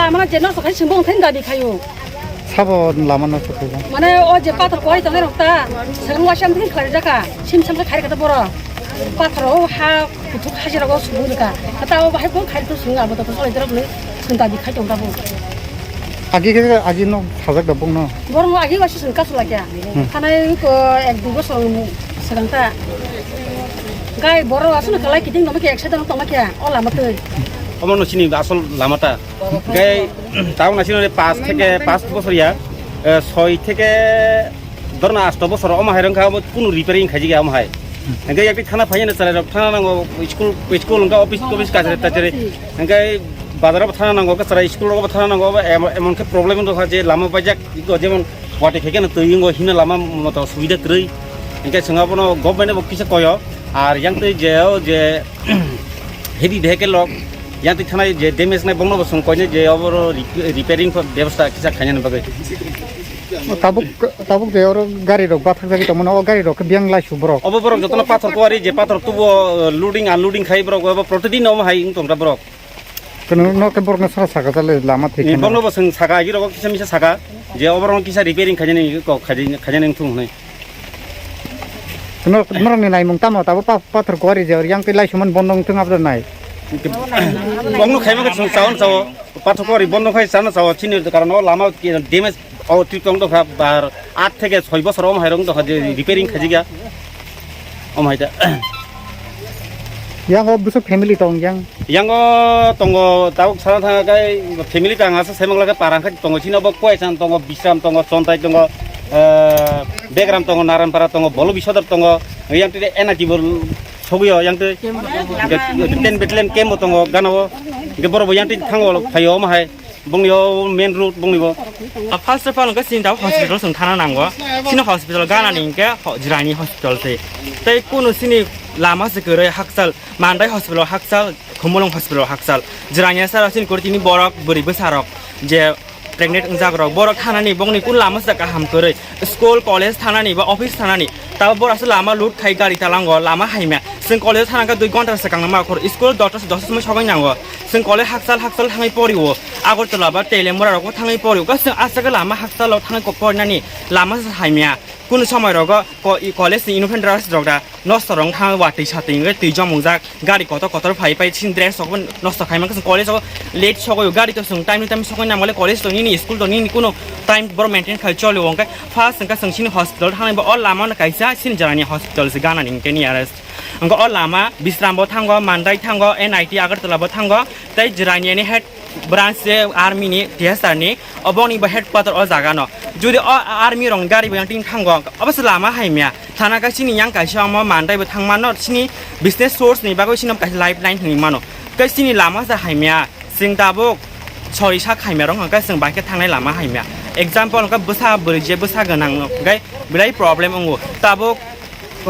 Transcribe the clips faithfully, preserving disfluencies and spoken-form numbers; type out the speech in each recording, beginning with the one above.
Amana je nosto khai singbo thai dabi khayo. Sabo lama nosto khayo. Mane o je pathor koi tongnai rok ta, sengwa sam thai khlai jaka, sim sam khai kata boro. Pathor o ha kuthuk haji rogo subu ka. Kata o bahai ko khai to sunga bo to solai dorok le sun dabi khai tong ta bo. Agi ke agi no sajak da bung no. Boro agi wasi sun kasu lakya. Hmm. Thanai ko ek dui bosor segang ta. Gai boro asuna kalai kiting tongma khe ek sadang tongma khe o lama twi. Omo no sini asol lama ta. Gai taun asino le pas theke pas bosor ya, eh, soi theke dorna asto bosor omo hai rong kha omo kunu repairing khaji ga omo hai. Gai yakti thana phai na chalai rok thana nango school school ga office office kachare tachare. Gai bazar bo thana nango kachare school rok bo thana nango em-, emon khe problem do kha je lama bajak iko jemon Wati khe keno twi wngwi himna lama moto subida kwrwi. Hinkhe chwng abono government bo kisa koyo. Ar yang twi je o je heavy vehicle rok yang twi thanai je damage nai bongno bo chwng koinai je oboro rep-, repairing bebosta kisa khainani bagwi. O tabuk, tabuk je oro gari rok bathak jagwi tongmano, o gari rok khe biyang laisu borok. Obo borok jotono pathor kuwari je pathor tubo, uh, loading unloading khai borok obo protidin omo hai wng tongkha borok. Kono no khe borokno sara saka jale lama thik Ni kheno. Bongno bo chwng saka, agi rogo kisa misa saka, je oborok kisa repairing khainani kok khainani wngthung hwnwi. Kono norokni naimung tamo tabo pa-, pathor kuwari je yang tei laisu man bondo wngthung abro nai. Bongno khaima khe chwng chawan chawo, pathor kuwari bondo khai chana chawo, chini karon o lama damage o twi tong dokha bar aat theke soi bosor om hairong dokha je repairing khajiga. Om hai da. Yang o bwswk family tong yang? Yang o tongo tabuk sana thang kai family tang asa semang lage parang khai tongo chini obo Kuaichang tongo, Bisram tongo, Chontai tongo, eh, Begram tongo, Naranpara tongo, Bolo Bisodar tongo, yang tide N I T bo sogwi o yang tide ten Bethlehem camp bo tongo gana o. Ge boro bo yang tide thango phaio omo hai. Bongni o main road bongni bo. Ah, first of all, hwnkhe chini tabuk hospital chwng thana nango. Chini hospital gana ni hwnkhe ho-, Jirani hospital se. Tei kunu chini lama se kwrwi hakchal, Mandai hospital hakchal, Khumulwng hospital hakchal. Jirani sara chini kwrwi tini borok bwrwi bwsarok je pregnant wngjak rok, borok thanani bongni kun lama se kaham kwrwi. School, college thanani ba office thanani. Tabo borok aswk lama lut khai gari talango, lama haimya. Chwng college thana khe dui ghonta swkang nangma khor. School dota se dosta somoi sogwi nango. Chwng college hakchal hakchal thangwi porio. Agartala ba Telemura rogo thangwi porio. Khe chwng aswk lama hakchalo thangwi ko-, porinani lama se haimya. Kunu somoi rogo ko-, i college ni uniform dress rok da nosto rong thangwi watwi satwi wngwi twi jomung jak. Gari kotor kotor phai phai chini dress rok bo nosto khai mankha, chwng college o late sogwi o, gari to chwng time ni time sogwi nang male, college to nini, school to nini, kuno time borok maintain khai choli o. Hwnkhe first hwnkhe chwng chini hospital thangnai bo, o lama no kaisa chini Jirani hospital se gana ni hwnkhe nearest. Hwnkhe o lama Bisram bo thango, Mandai thango, N I T Agartala bo thango, tei Jirani ni head branch se army ni T S R ni, oboni bo headquarter o jaga no. Jodi o army rong gari bo yang tin thango, obo se lama haimya. Thana khe chini yang kaisa omo Mandai bo thangmano, chini business source ni bagwi chini kaisa lifeline hinwi mano. Khe chini lama se haimya, chwng tabuk sori sak haimya rok hwnkhe chwng bai khe thangnai lama haimya. Example hwnkhe bwsa bwrwi je bwsa gwnang hwnkhe belai problem wngo. Tabuk,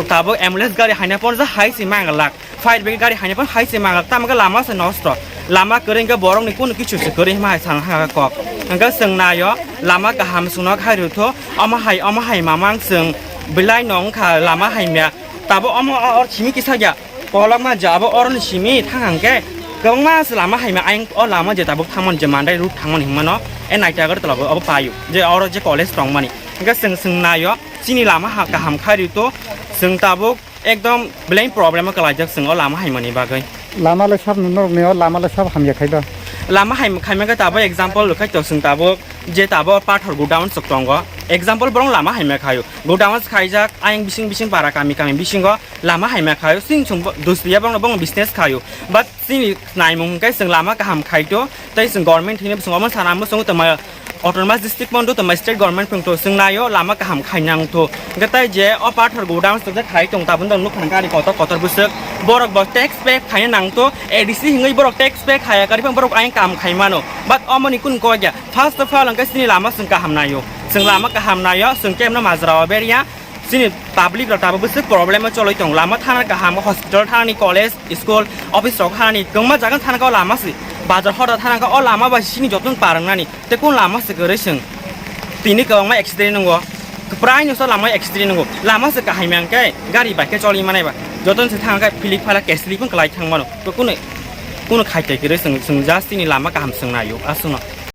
tabuk ambulance gari haina phone je hai se manglak. Fire brigade gari haina phano hai se manglak, tamo khe lama se nosto. Lama kwrwi hwnkhe borokni kunu kichu se kwrwi hwnma hai sana thangkha kok. Hwnkhe chwng naio, lama kaham chwngno khai rwtho, omo hai, omo hai mamang chwng belai no wngkha lama haimya. Tabo omo o-, or simi kisa ya, kolokma ja abo oroni simi thang hwnkhe kwbangma se lama haimya. Ayang o lama je tabuk thangmani je Mandai route thangmani hwnmano, e naitagor tola bo abo paio, je oro je college tongmani. Hwnkhe chwng, chwng naio, chini lama ha-, kaham khai rwtho, chwng tabuk Ekdom belai problem o kwlaijak chwng o lama haimani bagwi. Lama le sab norok ni o lama le sab hamya khaiba. Lama haim-, khaima khe tabuk example rwkhai to chwng tabuk je tabuk pathor godown swk tongo. Example borok lama haima khaio. Godown khaijak ayang bising bising para kami kami bisingo lama haima khaio. Chwng chwng bo-, dusliya borokno borokno business khaio. But Chini naimung hwnkhe chwng lama kaham khaito, tei chwng government hinwi bwswng omo sana mwswng tongma autonomous district mondo tongma state government phwrwngtho chwng naio lama kaham khaina wngtho. Hwnkhe tei je o pathor godown swkjak khai tong tabuk tong nukhung gari kotor kotor bwswk borok bo tax pay khaina nangtho, A D C hinwi borok tax pay khaya kwrwi phano borok ayang kaham khai mano, but omoni kun kok ya first of all hwnkhe chini lama chwng kaham naio, chwng lama kaham naio chwng kemno majra o berya. Chini public rok tabuk bwswk problem o choloi tongo, lama thana kaham, hospital thani, college, school, office rok thani, kwbangma jaga thana kha o lama se, bazar hoda thana kha o lama bai chini joto parwngnani, tei kun lama se kwrwi chwng tini kwbangma accident wngo, kwprai no sa lama accident wngo, lama se kaham yang khe gari bai khe choli manai ba, joto se thang khe philik phalak kesli phung kwlai thang mano, to kunu kunu khai tai kwrwi chwng, chwng just chini lama kaham chwng naio aswkno.